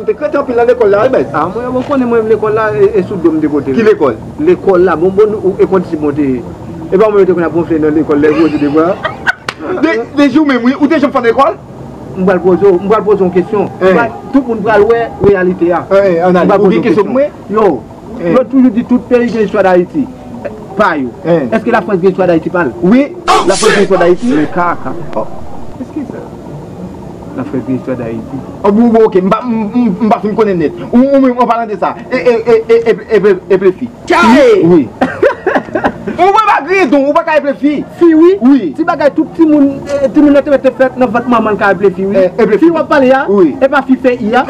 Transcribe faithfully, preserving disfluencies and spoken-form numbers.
Te krete anpil nan lekòl la, wi, bèz. A, mwen, ou konnen mwen menm lekòl la, e, e sou do m te pote l. Ki lekòl? Lekòl la, bon, bon, ou, e kondisip mwen te ye. E pa mwen yo te konn ap gonfle nan lekòl, lè gwo jou de bwa. De, de jou menm, wi, ou te janm fè lekòl? M pral poze w, m pral poze w yon kesyon. Tout moun pral wè reyalite a. M pral poze w yon kesyon. Yo, yo toujou di tout peyi gen istwa Dayiti pa yo. Èske Lafrans gen istwa Dayiti pa l? Wi. Lafrans gen istwa Dayiti? Men kaka. Lafrans gen istwa Dayiti. Oh, bon, bon, ok, m pa, m, m, m pa fin konnen nèt. Ou, ou menm, an palan de sa, e, e, e, e, e, e, eple fi. Wi. Ou pa ka griyen don, ou pa ka eple fi. Fi, wi. Wi. Ti bagay, tout timoun, eh, timoun nan te mete fèt nan vant manman l ka eple fi, wi. Eh, eple fi. Fi w ap pale a, wi, e pa fi fè i a.